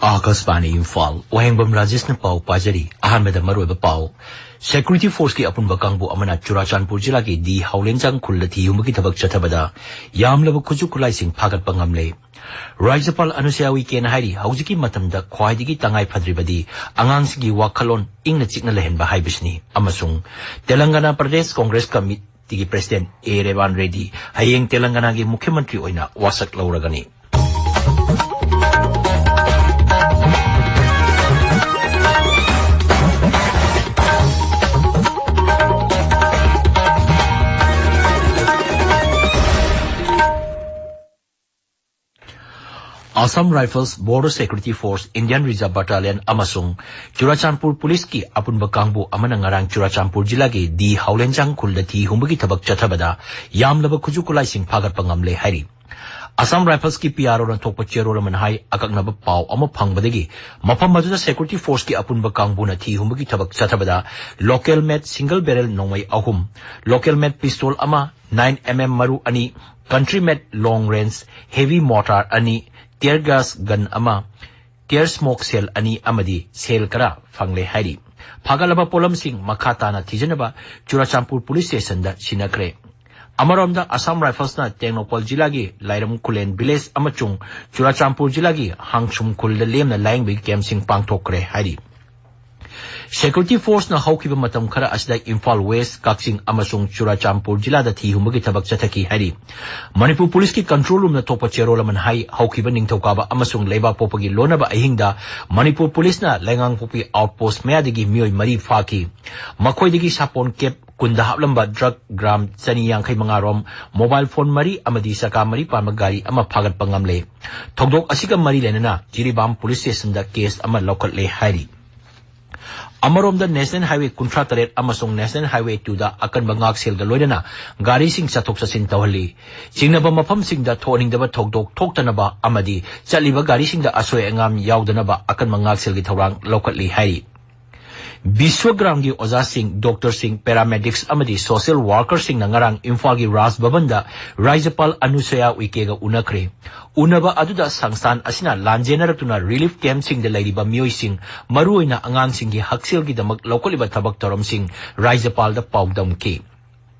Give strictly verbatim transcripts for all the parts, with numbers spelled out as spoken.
ꯑꯥꯀꯥꯁꯕꯥꯅꯤ ꯏꯝꯐꯥꯜ, ꯋꯥꯍꯦꯡꯕꯝ ꯔꯥꯖꯦꯁꯅ ꯄꯥꯎ ꯄꯥꯖꯔꯤ꯫ ꯑꯍꯥꯟꯕꯗ ꯃꯔꯨꯑꯣꯏꯕ ꯄꯥꯎ꯫ ꯁꯦꯀ꯭ꯌꯨꯔꯤꯇꯤ ꯐꯣꯔꯁꯀꯤ ꯑꯄꯨꯟꯕ ꯀꯥꯡꯕꯨ ꯑꯃꯅ ꯆꯨꯔꯥꯆꯥꯟꯄꯨꯔ ꯖꯤꯂꯥꯒꯤ ꯗꯤ ꯍꯥꯎꯂꯦꯟꯖꯥꯡ ꯈꯨꯜꯗ ꯊꯤ ꯍꯨꯝꯕꯒꯤ ꯊꯕꯛ ꯆꯠꯊꯕꯗ ꯌꯥꯝꯂꯕ ꯈꯨꯠꯁꯨ ꯈꯨꯠꯂꯥꯏꯁꯤꯡ ꯐꯥꯒꯠꯄ ꯉꯝꯂꯦ꯫ ꯔꯥꯖ꯭ꯌꯄꯥꯜ ꯑꯅꯨꯁ꯭ꯌꯥ ꯎꯏꯀꯦꯅ ꯍꯥꯏꯔꯤ, ꯍꯧꯖꯤꯛꯀꯤ ꯃꯇꯝꯗ ꯈ꯭ꯋꯥꯏꯗꯒꯤ ꯇꯉꯥꯏ ꯐꯗ꯭ꯔꯤꯕꯗꯤ ꯑꯉꯥꯡꯁꯤꯡꯒꯤ ꯋꯥꯈꯜꯂꯣꯟ ꯏꯪꯅ ꯆꯤꯛꯅ ꯂꯩꯍꯟꯕ ꯍꯥꯏꯕꯁꯤꯅꯤ꯫ ꯑꯃꯁꯨꯡ ꯇꯦꯂꯪꯒꯥꯅꯥ ꯄ꯭ꯔꯗꯦꯁ ꯀꯣꯡꯒ꯭ꯔꯦꯁ ꯀꯃꯤꯇꯤꯒꯤ ꯄ꯭ꯔꯦꯁꯤꯗꯦꯟꯠ ꯑꯦ ꯔꯦꯋꯥꯟ ꯔꯦꯗ꯭ꯗꯤ ꯍꯌꯦꯡ ꯇꯦꯂꯪꯒꯥꯅꯥꯒꯤ ꯃꯨꯈ꯭ꯌ ꯃꯟꯇ꯭ꯔꯤ ꯑꯣꯏꯅ ꯋꯥꯁꯛ ꯂꯧꯔꯒꯅꯤ꯫ Assam Rifles, Border Security Force, Indian Reserve Battalion ꯑꯃꯁꯨꯡ ꯆꯨꯔꯥꯆꯥꯟꯄꯨꯔ ꯄꯨꯂꯤꯁꯀꯤ ꯑꯄꯨꯟꯕ ꯀꯥꯡꯕꯨ ꯑꯃꯅ ꯉꯔꯥꯡ ꯆꯨꯔꯥꯆꯥꯟꯄꯨꯔ ꯖꯤꯂꯥꯒꯤ ꯗꯤ ꯍꯥꯎꯂꯦꯟꯖꯥꯡ ꯈꯨꯜꯗ ꯊꯤ ꯍꯨꯝꯕꯒꯤ ꯊꯕꯛ ꯆꯠꯊꯕꯗ ꯌꯥꯝꯂꯕ ꯈꯨꯠꯁꯨ ꯈꯨꯠꯂꯥꯏꯁꯤꯡ ꯐꯥꯒꯠꯄ ꯉꯝꯂꯦ ꯍꯥꯏꯔꯤ꯫ ꯑꯁꯥꯝ ꯔꯥꯏꯐꯜꯁꯀꯤ ꯄꯤ ꯑꯥꯔ ꯑꯣꯅ ꯊꯣꯛꯄ ꯆꯦꯔꯣꯜ ꯑꯃꯅ ꯍꯥꯏ, ꯑꯀꯛꯅꯕ ꯄꯥꯎ ꯑꯃ ꯐꯪꯕꯗꯒꯤ ꯃꯐꯝ ꯑꯗꯨꯗ ꯁꯦꯀ꯭ꯌꯨꯔꯤꯇꯤ ꯐꯣꯔꯁꯀꯤ ꯑꯄꯨꯟꯕ ꯀꯥꯡꯕꯨꯅ ꯊꯤ ꯍꯨꯝꯕꯒꯤ ꯊꯕꯛ ꯆꯠꯊꯕꯗ ꯂꯣꯀꯦꯜ ꯃꯦꯗ ꯁꯤꯡꯒꯜ ꯕꯦꯔꯦꯜ ꯅꯣꯡꯃꯩ ꯑꯍꯨꯝ, ꯂꯣꯀꯦꯜ ꯃꯦꯗ ꯄꯤꯁꯇꯣꯜ ꯑꯃ, ꯅꯥꯏꯟ ꯑꯦꯝ ꯑꯦꯝ ꯃꯔꯨ ꯑꯅꯤ, ꯀꯟꯇ꯭ꯔꯤ ꯃꯦꯗ ꯂꯣꯡ ꯔꯦꯟꯖ ꯍꯦꯚꯤ ꯃꯣꯔꯇꯥꯔ ꯑꯅꯤ, ꯇꯤꯌꯔ ꯒ꯭ꯌꯥꯁ ꯒꯟ ꯑꯃ, ꯇꯤꯌꯔ ꯁ꯭ꯃꯣꯛ ꯁꯦꯜ ꯑꯅꯤ ꯑꯃꯗꯤ ꯁꯦꯜ ꯈꯔ ꯐꯪꯂꯦ ꯍꯥꯏꯔꯤ꯫ ꯐꯥꯒꯠꯂꯕ ꯄꯣꯠꯂꯝꯁꯤꯡ ꯃꯈꯥ ꯇꯥꯅ ꯊꯤꯖꯤꯟꯅꯕ ꯆꯨꯔꯥꯆꯥꯟꯄꯨꯔ ꯄꯨꯂꯤꯁ ꯁ꯭ꯇꯦꯁꯟꯗ ꯁꯤꯟꯅꯈ꯭ꯔꯦ꯫ ꯑꯃꯔꯣꯝꯗ ꯑꯁꯥꯝ ꯔꯥꯏꯐꯜꯁꯅ ꯇꯦꯡꯅꯧꯄꯜ ꯖꯤꯂꯥꯒꯤ ꯂꯥꯏꯔꯝ ꯈꯨꯂꯦꯟ ꯚꯤꯂꯦꯖ ꯑꯃꯁꯨꯡ ꯆꯨꯔꯥꯆꯥꯟꯄꯨꯔ ꯖꯤꯂꯥꯒꯤ ꯍꯥꯡꯁꯨꯝ ꯈꯨꯜꯗ ꯂꯦꯝꯅ ꯂꯥꯌꯦꯡꯕꯒꯤ ꯀꯦꯝꯞꯁꯤꯡ ꯄꯥꯡꯊꯣꯛꯈ꯭ꯔꯦ ꯍꯥꯏꯔꯤ꯫ ꯁꯦꯀ꯭ꯌꯨꯔꯤꯇꯤ ꯐꯣꯔꯁꯅ ꯍꯧꯈꯤꯕ ꯃꯇꯝ ꯈꯔ ꯑꯁꯤꯗ ꯏꯝꯐꯥꯜ ꯋꯦꯁ, ꯀꯛꯆꯤꯡ ꯑꯃꯁꯨꯡ ꯆꯨꯔꯥꯆꯥꯟꯄꯨꯔ ꯖꯤꯂꯥꯗ ꯊꯤ ꯍꯨꯝꯕꯒꯤ ꯊꯕꯛ ꯆꯠꯊꯈꯤ ꯍꯥꯏꯔꯤ꯫ ꯃꯅꯤꯄꯨꯔ ꯄꯨꯂꯤꯁꯀꯤ ꯀꯟꯇ꯭ꯔꯣꯜ ꯔꯨꯝꯅ ꯊꯣꯛꯄ ꯆꯦꯔꯣꯜ ꯑꯃꯅ ꯍꯥꯏ, ꯍꯧꯈꯤꯕ ꯅꯤꯡꯊꯧꯀꯥꯕ ꯑꯃꯁꯨꯡ ꯂꯩꯕꯥꯛꯄꯣꯛꯄꯒꯤ ꯂꯣꯟꯅꯕ ꯑꯍꯤꯡꯗ ꯃꯅꯤꯄꯨꯔ ꯄꯨꯂꯤꯁꯅ ꯂꯩꯉꯥꯡꯄꯣꯛꯄꯤ ꯑꯥꯎꯠꯄꯣꯁꯠ ꯃꯌꯥꯗꯒꯤ ꯃꯤꯑꯣꯏ ꯃꯔꯤ ꯐꯥꯈꯤ꯫ ꯃꯈꯣꯏꯗꯒꯤ ꯁꯥꯄꯣꯟ ꯀꯦꯞ ꯀꯨꯟꯗ ꯍꯥꯞꯂꯝꯕ ꯗ꯭ꯔꯒ ꯒ꯭ꯔꯥꯝ ꯆꯅꯤ ꯌꯥꯡꯈꯩ ꯃꯉꯥ ꯔꯣꯝ, ꯃꯣꯕꯥꯏꯜ ꯐꯣꯟ ꯃꯔꯤ ꯑꯃꯗꯤ ꯆꯀꯥ ꯃꯔꯤ ꯄꯥꯟꯕ ꯒꯥꯔꯤ ꯑꯃ ꯐꯥꯒꯠꯄ ꯉꯝꯂꯦ꯫ ꯊꯧꯗꯣꯛ ꯑꯁꯤꯒ ꯃꯔꯤ ꯂꯩꯅꯅ ꯖꯤꯔꯤꯕꯥꯝ ꯄꯨꯂꯤꯁ ꯁ꯭ꯇꯦꯁꯟꯗ ꯀꯦꯁ ꯑꯃ ꯂꯧꯈꯠꯂꯦ ꯍꯥꯏꯔꯤ꯫ ꯑꯃꯔꯣꯝꯗ ꯅꯦꯁꯅꯦꯜ ꯍꯥꯏꯋꯦ ꯀꯨꯟꯊ꯭ꯔꯥ ꯇꯔꯦꯠ ꯑꯃꯁꯨꯡ ꯅꯦꯁꯅꯦꯜ ꯍꯥꯏꯋꯦ ꯇꯨꯗ ꯑꯀꯟꯕ ꯉꯥꯛꯁꯦꯜꯒ ꯂꯣꯏꯅꯅ ꯒꯥꯔꯤꯁꯤꯡ ꯆꯠꯊꯣꯛ ꯆꯠꯁꯤꯟ ꯇꯧꯍꯜꯂꯤ꯫ ꯆꯤꯡꯅꯕ ꯃꯐꯝꯁꯤꯡꯗ ꯊꯣꯛꯍꯟꯅꯤꯡꯗꯕ ꯊꯧꯗꯣꯛ ꯊꯣꯛꯇꯅꯕ ꯑꯃꯗꯤ ꯆꯠꯂꯤꯕ ꯒꯥꯔꯤꯁꯤꯡꯗ ꯑꯁꯣꯏ ꯑꯉꯥꯝ ꯌꯥꯎꯗꯅꯕ ꯑꯀꯟꯕ ꯉꯥꯛꯁꯦꯜꯒꯤ ꯊꯧꯔꯥꯡ ꯂꯧꯈꯠꯂꯤ ꯍꯥꯏꯔꯤ꯫ ꯕꯤꯁ꯭ꯋꯒ꯭ꯔꯥꯝꯒꯤ ꯑꯣꯖꯥꯁꯤꯡ, ꯗꯣꯛꯇꯔꯁꯤꯡ, ꯄꯦꯔꯥꯃꯦꯗꯤꯛꯁ ꯑꯃꯗꯤ ꯁꯣꯁꯤꯌꯦꯜ ꯋꯥꯔꯀꯔꯁꯤꯡꯅ ꯉꯔꯥꯡ ꯏꯝꯐꯥꯜꯒꯤ ꯔꯥꯖ ꯚꯕꯟꯗ ꯔꯥꯖ꯭ꯌꯄꯥꯜ ꯑꯅꯨꯁꯨꯌꯥ ꯎꯏꯀꯦꯒ ꯎꯅꯈ꯭ꯔꯦ꯫ ꯎꯅꯕ ꯑꯗꯨꯗ ꯁꯪꯁꯊꯥꯟ ꯑꯁꯤꯅ ꯂꯥꯟꯖꯦꯟꯅꯔꯛꯇꯨꯅ ꯔꯤꯂꯤꯐ ꯀꯦꯝꯞꯁꯤꯡꯗ ꯂꯩꯔꯤꯕ ꯃꯤꯑꯣꯏꯁꯤꯡ, ꯃꯔꯨꯑꯣꯏꯅ ꯑꯉꯥꯡꯁꯤꯡꯒꯤ ꯍꯛꯁꯦꯜꯒꯤꯗꯃꯛ ꯂꯧꯈꯠꯂꯤꯕ ꯊꯕꯛ ꯊꯧꯔꯝꯁꯤꯡ ꯔꯥꯖ꯭ꯌꯄꯥꯜꯗ ꯄꯥꯎꯗꯝꯈꯤ꯫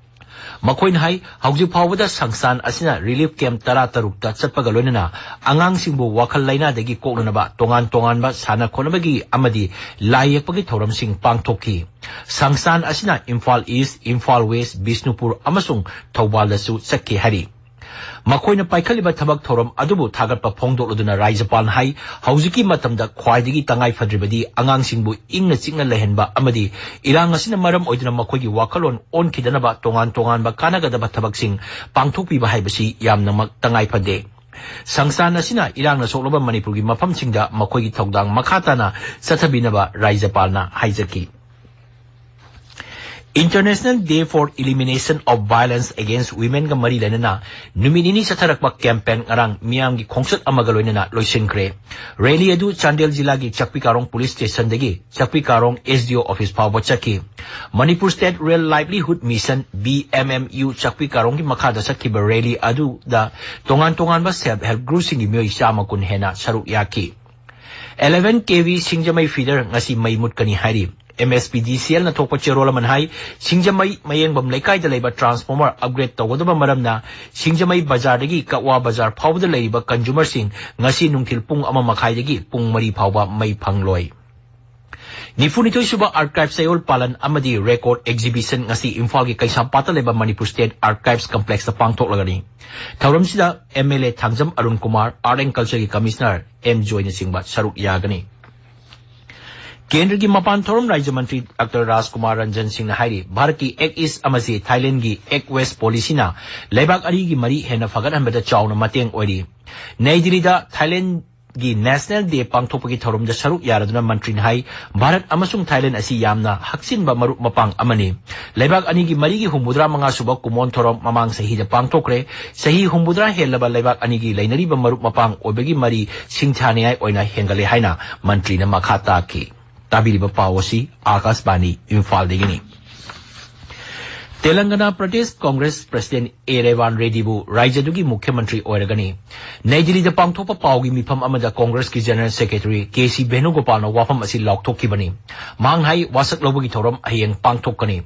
ꯃꯈꯣꯏꯅ ꯍꯥꯏ, ꯍꯧꯖꯤꯛ ꯐꯥꯎꯕꯗ ꯁꯪꯁꯊꯥꯟ ꯑꯁꯤꯅ ꯔꯤꯂꯤꯐ ꯀꯦꯝꯞ ꯇꯔꯥ ꯇꯔꯨꯛꯇ ꯆꯠꯄꯒ ꯂꯣꯏꯅꯅ ꯑꯉꯥꯡꯁꯤꯡꯕꯨ ꯋꯥꯈꯜ ꯂꯥꯏꯅꯥꯗꯒꯤ ꯀꯣꯛꯅꯅꯕ ꯇꯣꯉꯥꯟ ꯇꯣꯉꯥꯟꯕ ꯁꯥꯟꯅ ꯈꯣꯠꯅꯕꯒꯤ ꯑꯃꯗꯤ ꯂꯥꯏ ꯌꯦꯛꯄꯒꯤ ꯊꯧꯔꯝꯁꯤꯡ ꯄꯥꯡꯊꯣꯛꯈꯤ꯫ ꯁꯪꯁꯊꯥꯟ ꯑꯁꯤꯅ ꯏꯝꯐꯥꯜ ꯏꯁ꯭ꯠ, ꯏꯝꯐꯥꯜ ꯋꯦꯁ꯭ꯠ, ꯕꯤꯁ꯭ꯅꯨꯄꯨꯔ ꯑꯃꯁꯨꯡ ꯊꯧꯕꯥꯜꯗꯁꯨ ꯆꯠꯈꯤ ꯍꯥꯏꯔꯤ꯫ ꯃꯈꯣꯏꯅ ꯄꯥꯏꯈꯠꯂꯤꯕ ꯊꯕꯛ ꯊꯧꯔꯝ ꯑꯗꯨꯕꯨ ꯊꯥꯒꯠꯄ ꯐꯣꯡꯗꯣꯛꯂꯗꯨꯅ ꯔꯥꯖ꯭ꯌꯄꯥꯜꯅ ꯍꯥꯏ, ꯍꯧꯖꯤꯛꯀꯤ ꯃꯇꯝꯗ ꯈ꯭ꯋꯥꯏꯗꯒꯤ ꯇꯉꯥꯏ ꯐꯗ꯭ꯔꯤꯕꯗꯤ ꯑꯉꯥꯡꯁꯤꯡꯕꯨ ꯏꯪꯅ ꯆꯤꯛꯅ ꯂꯩꯍꯟꯕ ꯑꯃꯗꯤ ꯏꯔꯥꯡ ꯑꯁꯤꯅ ꯃꯔꯝ ꯑꯣꯏꯗꯨꯅ ꯃꯈꯣꯏꯒꯤ ꯋꯥꯈꯜꯂꯣꯟ ꯑꯣꯟꯈꯤꯗꯅꯕ ꯇꯣꯉꯥꯟ ꯇꯣꯉꯥꯟꯕ ꯀꯥꯟꯅꯒꯗꯕ ꯊꯕꯛꯁꯤꯡ ꯄꯥꯡꯊꯣꯛꯄꯤꯕ ꯍꯥꯏꯕꯁꯤ ꯌꯥꯝꯅꯃꯛ ꯇꯉꯥꯏ ꯐꯗꯦ꯫ ꯁꯪꯁꯊꯥꯟ ꯑꯁꯤꯅ ꯏꯔꯥꯡꯅ ꯁꯣꯛꯂꯕ ꯃꯅꯤꯄꯨꯔꯒꯤ ꯃꯐꯝꯁꯤꯡꯗ ꯃꯈꯣꯏꯒꯤ ꯊꯧꯗꯥꯡ ꯃꯈꯥ ꯇꯥꯅ ꯆꯠꯊꯕꯤꯅꯕ ꯔꯥꯖ꯭ꯌꯄꯥꯜꯅ ꯍꯥꯏꯖꯈꯤ꯫ International Day for Elimination of Violence Against Womenꯒ ꯃꯔꯤ ꯂꯩꯅꯅ ꯅꯨꯃꯤꯠ ꯅꯤꯅꯤ ꯆꯠꯊꯔꯛꯄ ꯀꯦꯝꯄꯦꯟ ꯉꯔꯥꯡ ꯃꯤꯌꯥꯝꯒꯤ ꯈꯣꯡꯆꯠ ꯑꯃꯒ ꯂꯣꯏꯅꯅ ꯂꯣꯏꯁꯤꯟꯈ꯭ꯔꯦ꯫ ꯔꯦꯂꯤ ꯑꯗꯨ ꯆꯥꯟꯗꯦꯜ ꯖꯤꯂꯥꯒꯤ ꯆꯥꯛꯄꯤ ꯀꯥꯔꯣꯡ ꯄꯨꯂꯤꯁ ꯁ꯭ꯇꯦꯁꯟꯗꯒꯤ ꯆꯥꯛꯄꯤ ꯀꯥꯔꯣꯡ ꯑꯦꯁ ꯗꯤ ꯑꯣ ꯑꯣꯐꯤꯁ ꯐꯥꯎꯕ ꯆꯠꯈꯤ꯫ Manipur state rural livelihood mission, B M M U, ꯆꯥꯛꯄꯤ ꯀꯥꯔꯣꯡꯒꯤ ꯃꯈꯥꯗ ꯆꯠꯈꯤꯕ ꯔꯦꯂꯤ ꯑꯗꯨꯗ ꯇꯣꯉꯥꯟ ꯇꯣꯉꯥꯟꯕ ꯁꯦꯜꯐ ꯍꯦꯜꯞ ꯒ꯭ꯔꯨꯞꯁꯤꯡꯒꯤ ꯃꯤꯑꯣꯏ ꯆꯥꯝꯃ ꯀꯨꯟ ꯍꯦꯟꯅ ꯁꯔꯨꯛ ꯌꯥꯈꯤ꯫ ꯑꯦꯂꯦꯚꯦꯟ ꯀꯦ ꯚꯤ ꯁꯤꯡꯖꯃꯩ ꯐꯤꯗꯔ ꯉꯁꯤ ꯃꯩ ꯃꯨꯠꯀꯅꯤ ꯍꯥꯏꯔꯤ꯫ ꯑꯦꯝ ꯑꯦꯁ ꯄꯤ ꯗꯤ ꯁꯤ ꯑꯦꯜꯅ ꯊꯣꯛꯄ ꯆꯦꯔꯣꯜ ꯑꯃꯅ ꯍꯥꯏ, ꯁꯤꯡꯖꯃꯩ ꯃꯌꯦꯡꯕꯝ ꯂꯩꯀꯥꯏꯗ ꯂꯩꯕ ꯇ꯭ꯔꯥꯟꯁꯐꯣꯔꯃꯔ ꯑꯞꯒ꯭ꯔꯦꯗ ꯇꯧꯒꯗꯕ ꯃꯔꯝꯅ ꯁꯤꯡꯖꯃꯩ ꯕꯖꯥꯔꯗꯒꯤ ꯀꯛꯋꯥ ꯕꯖꯥꯔ ꯐꯥꯎꯕꯗ ꯂꯩꯔꯤꯕ ꯀꯟꯖꯨꯃꯔꯁꯤꯡ ꯉꯁꯤ ꯅꯨꯡꯊꯤꯜ ꯄꯨꯡ ꯑꯃ ꯃꯈꯥꯏꯗꯒꯤ ꯄꯨꯡ ꯃꯔꯤ ꯐꯥꯎꯕ ꯃꯩ ꯐꯪꯂꯣꯏ꯫ ꯅꯤꯐꯨꯅꯤꯊꯣꯏ ꯁꯨꯕ ꯑꯥꯔꯀꯥꯏꯚ ꯆꯌꯣꯜ ꯄꯥꯂꯟ ꯑꯃꯗꯤ ꯔꯦꯀꯣꯔꯗ ꯑꯦꯛꯖꯤꯕꯤꯁꯟ ꯉꯁꯤ ꯏꯝꯐꯥꯜꯒꯤ ꯀꯩꯁꯥꯝꯄꯥꯠꯇ ꯂꯩꯕ ꯃꯅꯤꯄꯨꯔ ꯁ꯭ꯇꯦꯠ ꯑꯥꯔꯀꯥꯏꯚꯁ ꯀꯝꯄ꯭ꯂꯦꯛꯁꯇ ꯄꯥꯡꯊꯣꯛꯂꯒꯅꯤ꯫ ꯊꯧꯔꯝꯁꯤꯗ M L A Thangjam Arun Kumar, art and ꯀꯜꯆꯔꯒꯤ ꯀꯃꯤꯁꯅꯔ ꯑꯦꯝ ꯖꯣꯏꯅꯆꯤꯡꯕ ꯁꯔꯨꯛ ꯌꯥꯒꯅꯤ꯫ ꯀꯦꯟꯗ꯭ꯔꯒꯤ ꯃꯄꯥꯟ ꯊꯧꯔꯝ ꯔꯥꯖ꯭ꯌ ꯃꯟꯇ꯭ꯔꯤ ꯗꯥꯛꯇꯔ ꯔꯥꯖꯀꯨꯃꯥꯔ ꯔꯟꯖꯟ ꯁꯤꯡꯅ ꯍꯥꯏꯔꯤ, ꯚꯥꯔꯠꯀꯤ ꯑꯦꯛ ꯏꯁ꯭ꯠ ꯑꯃꯁꯨꯡ ꯊꯥꯏꯂꯦꯟꯗꯒꯤ ꯑꯦꯛ ꯋꯦꯁ꯭ꯠ ꯄꯣꯂꯤꯁꯤꯅ ꯂꯩꯕꯥꯛ ꯑꯅꯤꯒꯤ ꯃꯔꯤ ꯍꯦꯟꯅ ꯐꯒꯠꯍꯟꯕꯗ ꯆꯥꯎꯅ ꯃꯇꯦꯡ ꯑꯣꯏꯔꯤ꯫ ꯅꯩ ꯗꯤꯜꯂꯤꯗ ꯊꯥꯏꯂꯦꯟꯗꯒꯤ ꯅꯦꯁꯅꯦꯜ ꯗꯦ ꯄꯥꯡꯊꯣꯛꯄꯒꯤ ꯊꯧꯔꯝꯗ ꯁꯔꯨꯛ ꯌꯥꯔꯗꯨꯅ ꯃꯟꯇ꯭ꯔꯤꯅ ꯍꯥꯏ, ꯚꯥꯔꯠ ꯑꯃꯁꯨꯡ ꯊꯥꯏꯂꯦꯟꯗ ꯑꯁꯤ ꯌꯥꯝꯅ ꯍꯛꯆꯤꯟꯕ ꯃꯔꯨꯞ ꯃꯄꯥꯡ ꯑꯃꯅꯤ꯫ ꯂꯩꯕꯥꯛ ꯑꯅꯤꯒꯤ ꯃꯔꯤꯒꯤ ꯍꯨꯝꯐꯨꯇꯔꯥ ꯃꯉꯥ ꯁꯨꯕ ꯀꯨꯃꯣꯟ ꯊꯧꯔꯝ ꯃꯃꯥꯡ ꯆꯍꯤꯗ ꯄꯥꯡꯊꯣꯛꯈ꯭ꯔꯦ꯫ ꯆꯍꯤ ꯍꯨꯝꯐꯨꯇꯔꯥ ꯍꯦꯜꯂꯕ ꯂꯩꯕꯥꯛ ꯑꯅꯤꯒꯤ ꯂꯩꯅꯔꯤꯕ ꯃꯔꯨꯞ ꯃꯄꯥꯡ ꯑꯣꯏꯕꯒꯤ ꯃꯔꯤ ꯁꯤꯡꯊꯥꯅꯤꯡꯉꯥꯏ ꯑꯣꯏꯅ ꯍꯦꯟꯒꯠꯂꯦ ꯍꯥꯏꯅ ꯃꯟꯇ꯭ꯔꯤꯅ ꯃꯈꯥ ꯇꯥꯈꯤ꯫ ꯇꯥꯕꯤꯔꯤꯕ ꯄꯥꯎ ꯑꯁꯤ ꯑꯥꯀꯥꯁꯕꯥꯅꯤ ꯏꯝꯐꯥꯜꯗꯒꯤꯅꯤ꯫ ꯇꯦꯂꯪꯒꯅꯥ ꯄ꯭ꯔꯗꯦꯁ ꯀꯣꯡꯒ꯭ꯔꯦꯁ ꯄ꯭ꯔꯁꯤꯗꯦꯟ ꯑꯦ ꯔꯦꯋꯥꯟ ꯔꯦꯗꯤꯕꯨ ꯔꯥꯖ꯭ꯌꯗꯨꯒꯤ ꯃꯨꯈ꯭ꯌ ꯃꯟꯇ꯭ꯔꯤ ꯑꯣꯏꯔꯒꯅꯤ꯫ ꯅꯩ ꯗꯤꯜꯂꯤꯗ ꯄꯥꯡꯊꯣꯛꯄ ꯄꯥꯎꯒꯤ ꯃꯤꯐꯝ ꯑꯃꯗ ꯀꯣꯡꯒ꯭ꯔꯦꯁꯀꯤ ꯖꯦꯅꯔꯦꯜ ꯁꯦꯀ꯭ꯔꯦꯇꯔꯤ ꯀꯦ ꯁꯤ ꯚꯦꯅꯨꯒꯣꯄꯥꯜꯅ ꯋꯥꯐꯝ ꯑꯁꯤ ꯂꯥꯎꯊꯣꯛꯈꯤꯕꯅꯤ꯫ ꯃꯍꯥꯛꯅ ꯍꯥꯏ, ꯋꯥꯁꯛ ꯂꯧꯕꯒꯤ ꯊꯧꯔꯝ ꯍꯌꯦꯡ ꯄꯥꯡꯊꯣꯛꯀꯅꯤ꯫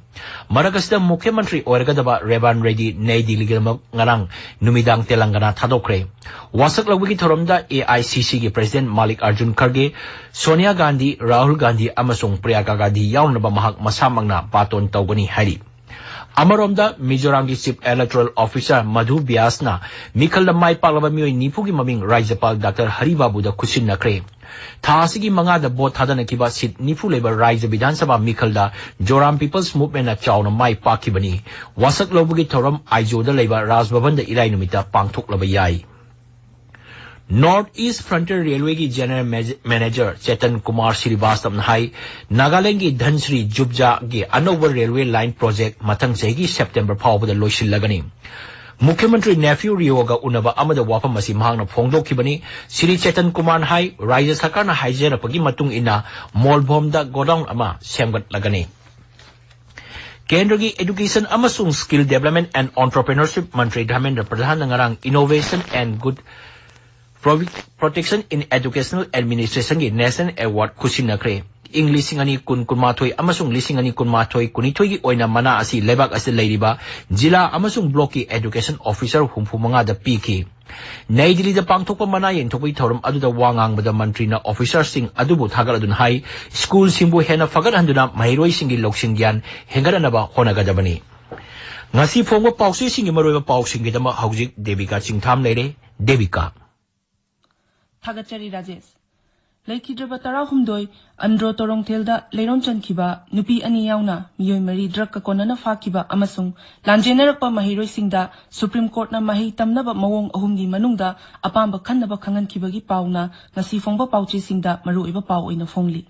ꯃꯔꯛ ꯑꯁꯤꯗ ꯃꯨꯈ꯭ꯌ ꯃꯟꯇ꯭ꯔꯤ ꯑꯣꯏꯔꯒꯗꯕ ꯔꯦꯋꯥꯟ ꯔꯦꯗꯤ ꯅꯩ ꯗꯤꯜꯂꯤꯒꯤꯗꯃꯛ ꯉꯔꯥꯡ ꯅꯨꯃꯤꯗꯥꯡ ꯇꯦꯂꯪꯒꯅꯥ ꯊꯥꯗꯣꯛꯈ꯭ꯔꯦ꯫ ꯋꯥꯁꯛ ꯂꯧꯕꯒꯤ ꯊꯧꯔꯝꯗ ꯑꯦ ꯑꯥꯏ ꯁꯤ ꯁꯤꯒꯤ ꯄ꯭ꯔꯁꯤꯗꯦꯟ ꯃꯥꯂꯤꯛ ꯑꯔꯖꯨꯟ ꯈꯔꯒꯦ, ꯁꯣꯅꯤꯌꯥ ꯒꯥꯟꯙꯤ, ꯔꯥꯍꯨꯜ ꯒꯥꯟꯙꯤ ꯑꯃꯁꯨꯡ ꯄ꯭ꯔꯤꯌꯥꯡꯀꯥ ꯒꯥꯟꯙꯤ ꯌꯥꯎꯅꯅꯕ ꯃꯍꯥꯛ ꯃꯁꯥꯃꯛꯅ ꯕꯥꯇꯣꯟ ꯇꯧꯒꯅꯤ ꯍꯥꯏꯔꯤ꯫ ꯑꯃꯔꯣꯝꯗ, ꯃꯤꯖꯣꯔꯥꯝꯒꯤ ꯆꯤꯐ ꯏꯂꯦꯛꯇꯣꯔꯦꯜ ꯑꯣꯐꯤꯁꯥꯔ ꯃꯙꯨ ꯕ꯭ꯌꯥꯁꯅ ꯃꯤꯈꯜꯗ ꯃꯥꯏ ꯄꯥꯛꯂꯕ ꯃꯤꯑꯣꯏ ꯅꯤꯐꯨꯒꯤ ꯃꯃꯤꯡ ꯔꯥꯖ꯭ꯌꯄꯥꯜ ꯗꯥꯛꯇꯔ ꯍꯔꯤ ꯕꯥꯕꯨꯗ ꯈꯨꯠꯁꯤꯟꯅꯈ꯭ꯔꯦ꯫ ꯊꯥ ꯑꯁꯤꯒꯤ ꯃꯉꯥꯗ ꯚꯣꯠ ꯊꯥꯗꯅꯈꯤꯕ ꯁꯤꯠ ꯅꯤꯐꯨ ꯂꯩꯕ ꯔꯥꯖ꯭ꯌ ꯕꯤꯙꯥꯟ ꯁꯚꯥ ꯃꯤꯈꯜꯗ ꯖꯣꯔꯥꯝ ꯄꯤꯄꯜꯁ ꯃꯨꯚꯃꯦꯟꯠꯅ ꯆꯥꯎꯅ ꯃꯥꯏ ꯄꯥꯛꯈꯤꯕꯅꯤ꯫ ꯋꯥꯁꯛ ꯂꯧꯕꯒꯤ ꯊꯧꯔꯝ ꯑꯥꯏꯖꯣꯗ ꯂꯩꯕ ꯔꯥꯖ ꯚꯕꯟꯗ ꯏꯔꯥꯏ ꯅꯨꯃꯤꯠꯇ ꯄꯥꯡꯊꯣꯛꯂꯕ ꯌꯥꯏ꯫ ꯅꯣꯔꯊ ꯏꯁ ꯐ꯭ꯔꯟꯇꯤꯌꯔ ꯔꯦꯜꯋꯦꯒꯤ general maize-, manager Chetan Kumar ꯁ꯭ꯔꯤꯕꯥꯁꯇꯕꯅ ꯍꯥꯏ, ꯅꯥꯒꯥꯂꯦꯟꯗꯒꯤ ꯙꯟꯁ꯭ꯔꯤ ꯖꯨꯕꯖꯥꯒꯤ ꯑꯅꯧꯕ ꯔꯦꯜꯋꯦ ꯂꯥꯏꯟ ꯄ꯭ꯔꯣꯖꯦꯛ ꯃꯊꯪ ꯆꯍꯤꯒꯤ ꯁꯦꯞꯇꯦꯝꯕꯔ ꯐꯥꯎꯕꯗ ꯂꯣꯏꯁꯤꯜꯂꯒꯅꯤ꯫ ꯃꯨꯈ꯭ꯌ ꯃꯟꯇ꯭ꯔꯤ ꯅꯦꯐꯤꯌꯨ ꯔꯤꯑꯣꯒ ꯎꯅꯕ ꯑꯃꯗ ꯋꯥꯐꯝ ꯑꯁꯤ ꯃꯍꯥꯛꯅ ꯐꯣꯡꯗꯣꯛꯈꯤꯕꯅꯤ꯫ ꯁ꯭ꯔꯤ ꯆꯦꯇꯟ ꯀꯨꯃꯥꯔꯅ ꯍꯥꯏ, ꯔꯥꯖ꯭ꯌ ꯁꯔꯀꯥꯔꯅ ꯍꯥꯏꯖꯔꯛꯄꯒꯤ ꯃꯇꯨꯡ ꯏꯟꯅ ꯃꯣꯜꯚꯣꯝꯗ ꯒꯣꯗꯥꯎꯟ ꯑꯃ ꯁꯦꯝꯒꯠꯂꯒꯅꯤ꯫ ꯀꯦꯟꯗ꯭ꯔꯒꯤ ꯑꯦꯗꯨꯀꯦꯁꯟ ꯑꯃꯁꯨꯡ ꯁ꯭ꯀꯤꯜ ꯗꯦꯕꯂꯞꯃꯦꯟꯠ ꯑꯦꯟꯗ ꯑꯣꯟꯇꯔꯄ꯭ꯔꯦꯅꯔꯁꯤꯞ ꯃꯟꯇ꯭ꯔꯤ ꯙꯔꯃꯦꯟꯗ꯭ꯔ ꯄ꯭ꯔꯙꯥꯟꯅ ꯉꯔꯥꯡ Innovation and Good Provi-, Protection in Educational Administrationꯒꯤ ꯅꯦꯁꯅꯦꯜ ꯑꯦꯋꯥꯔꯗ ꯈꯨꯠꯁꯤꯟꯅꯈ꯭ꯔꯦ꯫ ꯏꯪ ꯂꯤꯁꯤꯡ ꯑꯅꯤ ꯀꯨꯟ ꯀꯨꯟꯃꯥꯊꯣꯏ ꯑꯃꯁꯨꯡ ꯂꯤꯁꯤꯡ ꯑꯅꯤ ꯀꯨꯟꯃꯥꯊꯣꯏ ꯀꯨꯟꯅꯤꯊꯣꯏꯒꯤ ꯑꯣꯏꯅ ꯃꯅꯥ ꯑꯁꯤ ꯂꯩꯕꯥꯛ ꯑꯁꯤꯗ ꯂꯩꯔꯤꯕ ꯖꯤꯂꯥ ꯑꯃꯁꯨꯡ ꯕ꯭ꯂꯣꯛꯀꯤ ꯑꯦꯗꯨꯀꯦꯁꯟ ꯑꯣꯐꯤꯁꯥꯔ ꯍꯨꯝꯐꯨ ꯃꯉꯥꯗ ꯄꯤꯈꯤ꯫ ꯅꯩ ꯗꯤꯜꯂꯤꯗ ꯄꯥꯡꯊꯣꯛꯄ ꯃꯅꯥ ꯌꯦꯟꯊꯣꯛꯄꯒꯤ ꯊꯧꯔꯝ ꯑꯗꯨꯗ ꯋꯥ ꯉꯥꯡꯕꯗ ꯃꯟꯇ꯭ꯔꯤꯅ ꯑꯣꯐꯤꯁꯥꯔꯁꯤꯡ ꯑꯗꯨꯕꯨ ꯊꯥꯒꯠꯂꯗꯨꯅ ꯍꯥꯏ, ꯁ꯭ꯀꯨꯜꯁꯤꯡꯕꯨ ꯍꯦꯟꯅ ꯐꯒꯠꯍꯟꯗꯨꯅ ꯃꯍꯩꯔꯣꯏꯁꯤꯡꯒꯤ ꯂꯧꯁꯤꯡ ꯒ꯭ꯌꯥꯟ ꯍꯦꯟꯒꯠꯍꯟꯅꯕ ꯍꯣꯠꯅꯒꯗꯕꯅꯤ꯫ ꯉꯁꯤ ꯐꯣꯡꯕ ꯄꯥꯎꯆꯦꯁꯤꯡꯒꯤ ꯃꯔꯨꯑꯣꯏꯕ ꯄꯥꯎꯁꯤꯡꯒꯤꯗꯃꯛ ꯍꯧꯖꯤꯛ ꯗꯦꯕꯤꯀꯥ ꯆꯤꯡꯊꯥꯝ ꯂꯩꯔꯦ꯫ ꯗꯦꯕꯤꯀꯥ꯫ ꯊꯥꯒꯠꯆꯔꯤ ꯔꯥꯖꯦꯁ꯫ ꯂꯩꯈꯤꯗ꯭ꯔꯕ ꯇꯔꯥꯍꯨꯝꯗꯣꯏ ꯑꯟꯗ꯭ꯔꯣ ꯇꯣꯔꯣꯡꯊꯦꯜꯗ ꯂꯩꯔꯣꯝ ꯆꯟꯈꯤꯕ ꯅꯨꯄꯤ ꯑꯅꯤ ꯌꯥꯎꯅ ꯃꯤꯑꯣꯏ ꯃꯔꯤ ꯗ꯭ꯔꯒꯀ ꯀꯣꯟꯅꯅ ꯐꯥꯈꯤꯕ ꯑꯃꯁꯨꯡ ꯂꯥꯟꯖꯦꯟꯅꯔꯛꯄ ꯃꯍꯩꯔꯣꯏꯁꯤꯡꯗ ꯁꯨꯄ꯭ꯔꯤꯝ ꯀꯣꯔꯠꯅ ꯃꯍꯩ ꯇꯝꯅꯕ ꯃꯑꯣꯡ ꯑꯍꯨꯝꯒꯤ ꯃꯅꯨꯡꯗ ꯑꯄꯥꯝꯕ ꯈꯟꯅꯕ ꯈꯪꯍꯟꯈꯤꯕꯒꯤ ꯄꯥꯎꯅ ꯉꯁꯤ ꯐꯣꯡꯕ ꯄꯥꯎꯆꯦꯁꯤꯡꯗ ꯃꯔꯨꯑꯣꯏꯕ ꯄꯥꯎ ꯑꯣꯏꯅ ꯐꯣꯡꯂꯤ꯫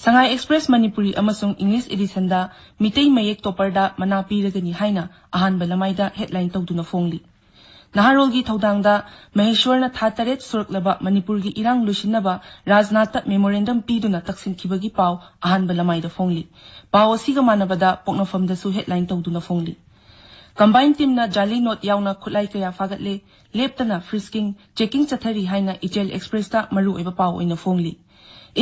ꯁꯉꯥꯏ ꯑꯦꯛꯁꯄ꯭ꯔꯦꯁ ꯃꯅꯤꯄꯨꯔꯤ ꯑꯃꯁꯨꯡ ꯏꯪꯂꯤꯁ ꯏꯗꯤꯁꯟꯗ ꯃꯤꯇꯩ ꯃꯌꯦꯛ ꯇꯣꯄꯔꯗ ꯃꯅꯥ ꯄꯤꯔꯒꯅꯤ ꯍꯥꯏꯅ ꯑꯍꯥꯟꯕ ꯂꯃꯥꯏꯗ ꯍꯦꯗꯂꯥꯏꯟ ꯇꯧꯗꯨꯅ ꯐꯣꯡꯂꯤ꯫ ꯅꯍꯥꯔꯣꯜꯒꯤ ꯊꯧꯗꯥꯡꯗ ꯃꯍꯦꯁ꯭ꯋꯔꯅ ꯊꯥ ꯇꯔꯦꯠ ꯁꯨꯔꯛꯂꯕ ꯃꯅꯤꯄꯨꯔꯒꯤ ꯏꯔꯥꯡ ꯂꯣꯏꯁꯤꯟꯅꯕ ꯔꯥꯖꯅꯥꯊꯇ memorandum ꯄꯤꯗꯨꯅ ꯇꯛꯁꯤꯟꯈꯤꯕꯒꯤ ꯄꯥꯎ ꯑꯍꯥꯟꯕ ꯂꯃꯥꯏꯗ ꯐꯣꯡꯂꯤ꯫ ꯄꯥꯎ ꯑꯁꯤꯒ ꯃꯥꯟꯅꯕꯗ ꯄꯣꯛꯅꯐꯝꯗꯁꯨ headline ꯇꯧꯗꯨꯅ ꯐꯣꯡꯂꯤ꯫ Combined teamꯅ ꯖꯥꯂꯤ note ꯌꯥꯎꯅ ꯈꯨꯠꯂꯥꯏ ꯀꯌꯥ ꯐꯥꯒꯠꯂꯦ, ꯂꯦꯞꯇꯅ frisking, checking ꯆꯠꯊꯔꯤ ꯍꯥꯏꯅ ꯏꯆꯦꯜ Expressꯇ ꯃꯔꯨꯑꯣꯏꯕ ꯄꯥꯎ ꯑꯣꯏꯅ ꯐꯣꯡꯂꯤ꯫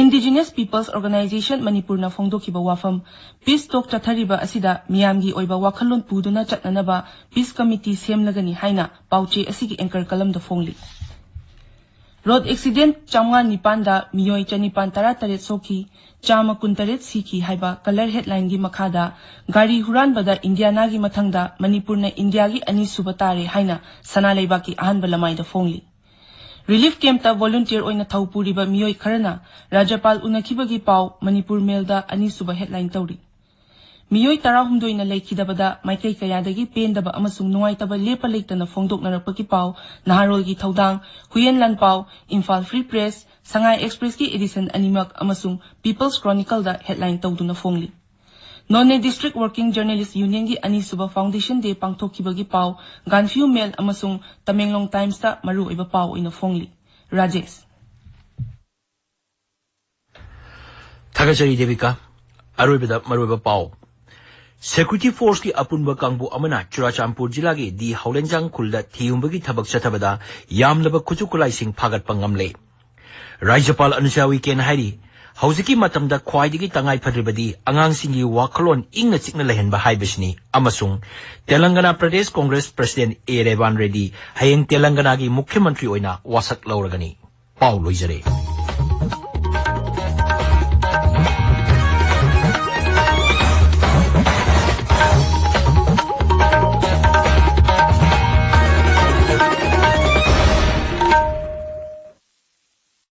Indigenous Peoples Organisation ꯃꯅꯤꯄꯨꯔꯅ ꯐꯣꯡꯗꯣꯛꯈꯤꯕ ꯋꯥꯐꯝ, peace talk ꯆꯠꯊꯔꯤꯕ ꯑꯁꯤꯗ ꯃꯤꯌꯥꯝꯒꯤ ꯑꯣꯏꯕ ꯋꯥꯈꯜꯂꯣꯟ ꯄꯨꯗꯨꯅ ꯆꯠꯅꯅꯕ peace committee ꯁꯦꯝꯂꯒꯅꯤ ꯍꯥꯏꯅ ꯄꯥꯎꯆꯦ ꯑꯁꯤꯒꯤ anchor columnꯗ ꯐꯣꯡꯂꯤ꯫ Road accident ꯆꯥꯝꯃꯉꯥ ꯅꯤꯄꯥꯟꯗ ꯃꯤꯑꯣꯏ ꯆꯅꯤꯄꯥꯟ ꯇꯔꯥꯇꯔꯦꯠ ꯁꯣꯛꯈꯤ, ꯆꯥꯝꯃ ꯀꯨꯟꯇꯔꯦꯠ ꯁꯤꯈꯤ ꯍꯥꯏꯕ colour headlineꯒꯤ ꯃꯈꯥꯗ, ꯒꯥꯔꯤ ꯍꯨꯔꯥꯟꯕꯗ ꯏꯟꯗꯤꯌꯥꯅꯥꯒꯤ ꯃꯊꯪꯗ ꯃꯅꯤꯄꯨꯔꯅ ꯏꯟꯗꯤꯌꯥꯒꯤ ꯑꯅꯤꯁꯨꯕ ꯇꯥꯔꯦ ꯍꯥꯏꯅ ꯁꯅꯥ ꯂꯩꯕꯥꯛꯀꯤ ꯑꯍꯥꯟꯕ ꯂꯃꯥꯏꯗ ꯐꯣꯡꯂꯤ꯫ Relief campꯇ volunteer ꯑꯣꯏꯅ ꯊꯧ ꯄꯨꯔꯤꯕ ꯃꯤꯑꯣꯏ ꯈꯔꯅ ꯔꯥꯖ꯭ꯌꯄꯥꯜ ꯎꯅꯈꯤꯕꯒꯤ ꯄꯥꯎ ꯃꯅꯤꯄꯨꯔ ꯃꯦꯜꯗ ꯑꯅꯤꯁꯨꯕ headline ꯇꯧꯔꯤ꯫ ꯃꯤꯑꯣꯏ ꯇꯔꯥꯍꯨꯝꯗꯣꯏꯅ ꯂꯩꯈꯤꯗꯕꯗ ꯃꯥꯏꯀꯩ ꯀꯌꯥꯗꯒꯤ ꯄꯦꯟꯗꯕ ꯑꯃꯁꯨꯡ ꯅꯨꯡꯉꯥꯏꯇꯕ ꯂꯦꯞꯄ ꯂꯩꯇꯅ ꯐꯣꯡꯗꯣꯛꯅꯔꯛꯄꯒꯤ ꯄꯥꯎ ꯅꯍꯥꯔꯣꯜꯒꯤ ꯊꯧꯗꯥꯡ, ꯍꯨꯏꯌꯦꯟ ꯂꯥꯟꯄꯥꯎ, ꯏꯝꯐꯥꯜ Free Press, ꯁꯉꯥꯏ Expressꯀꯤ edition ꯑꯅꯤꯃꯛ ꯑꯃꯁꯨꯡ People's Chronicleꯗ headline ꯇꯧꯗꯨꯅ ꯐꯣꯡꯂꯤ꯫ Noney District Working Journalist Unionꯒꯤ ꯑꯅꯤꯁꯨꯕ Foundation Day ꯄꯥꯡꯊꯣꯛꯈꯤꯕꯒꯤ ꯄꯥꯎ Gaanphiu Mail ꯑꯃꯁꯨꯡ Tamenglong Timesꯇ ꯃꯔꯨꯑꯣꯏꯕ ꯄꯥꯎ ꯑꯣꯏꯅ ꯐꯣꯡꯂꯤ꯫ ꯔꯥꯖꯦꯁ꯫ ꯊꯥꯒꯠꯆꯔꯤ ꯗꯦꯕꯤꯀꯥ꯫ ꯑꯔꯣꯏꯕꯗ ꯃꯔꯨꯑꯣꯏꯕ ꯄꯥꯎ꯫ Security Forceꯀꯤ ꯑꯄꯨꯟꯕ ꯀꯥꯡꯕꯨ ꯑꯃꯅ ꯆꯨꯔꯥꯆꯥꯟꯄꯨꯔ ꯖꯤꯂꯥꯒꯤ ꯗꯤ ꯍꯧꯂꯦꯟꯖꯥꯡ ꯈꯨꯜꯗ ꯊꯤꯍꯨꯝꯕꯒꯤ ꯊꯕꯛ ꯆꯠꯊꯕꯗ ꯌꯥꯝꯂꯕ ꯈꯨꯠꯁꯨ ꯈꯨꯠꯂꯥꯏꯁꯤꯡ ꯐꯥꯒꯠꯄ ꯉꯝꯂꯦ꯫ ꯔꯥꯖ꯭ꯌꯄꯥꯜ ꯑꯅꯨꯁꯨꯏꯌꯥ ꯎꯏꯀꯦꯅ ꯍꯥꯏꯔꯤ, ꯍꯧꯖꯤꯛꯀꯤ ꯃꯇꯝꯗ ꯈ꯭ꯋꯥꯏꯗꯒꯤ ꯇꯉꯥꯏ ꯐꯗ꯭ꯔꯤꯕꯗꯤ ꯑꯉꯥꯡꯁꯤꯡꯒꯤ ꯋꯥꯈꯜꯂꯣꯟ ꯏꯪꯅ ꯆꯤꯛꯅ ꯂꯩꯍꯟꯕ ꯍꯥꯏꯕꯁꯤꯅꯤ ꯑꯃꯁꯨꯡ ꯇꯦꯂꯪꯒꯅꯥ ꯄ꯭ꯔꯗꯦꯁ ꯀꯣꯡꯒ꯭ꯔꯦꯁ President ꯑꯦ ꯔꯦꯋꯥꯟ ꯔꯦꯗ꯭ꯗꯤ ꯍꯌꯦꯡ ꯇꯦꯂꯪꯒꯅꯥꯒꯤ ꯃꯨꯈ꯭ꯌ ꯃꯟꯇ꯭ꯔꯤ ꯑꯣꯏꯅ ꯋꯥꯁꯛ ꯂꯧꯔꯒꯅꯤ꯫ ꯄꯥꯎ ꯂꯣꯏꯖꯔꯦ꯫